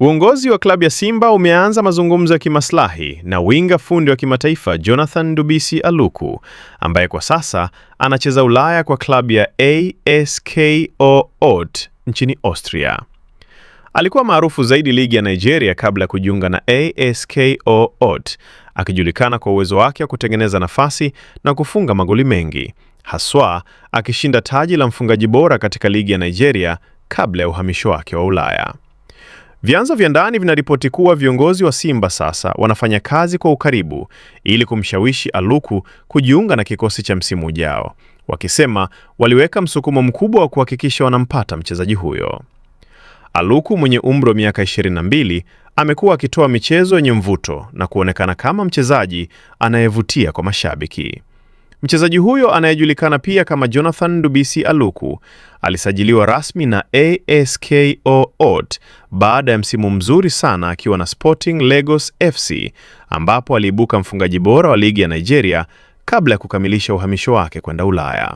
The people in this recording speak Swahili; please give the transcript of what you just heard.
Uongozi wa klabu ya Simba umeanza mazungumzo ya kimaslahi na winga fundi wa kimataifa Jonathan Ndubisi Aluku ambaye kwa sasa anacheza Ulaya kwa klabu ya ASKO Ot nchini Austria. Alikuwa maarufu zaidi ligi ya Nigeria kabla ya kujiunga na ASKO Ot, akijulikana kwa uwezo wake wa kutengeneza nafasi na kufunga magoli mengi, haswa akishinda taji la mfungaji bora katika ligi ya Nigeria kabla ya uhamisho wake wa Ulaya. Vyanzo vya ndani vinaripoti kuwa viongozi wa Simba sasa wanafanya kazi kwa ukaribu ili kumshawishi Aluku kujiunga na kikosi cha msimu ujao, wakisema waliweka msukumo mkubwa wa kuhakikisha wanampata mchezaji huyo. Aluku mwenye umri wa miaka 22 amekuwa akitoa michezo yenye mvuto na kuonekana kama mchezaji anayevutia kwa mashabiki. Mchezaji huyo anayejulikana pia kama Jonathan Ndubisi Aluku alisajiliwa rasmi na ASKO Ot baada ya msimu mzuri sana akiwa na Sporting Lagos FC ambapo aliibuka mfungaji bora wa ligi ya Nigeria kabla ya kukamilisha uhamisho wake kwenda Ulaya.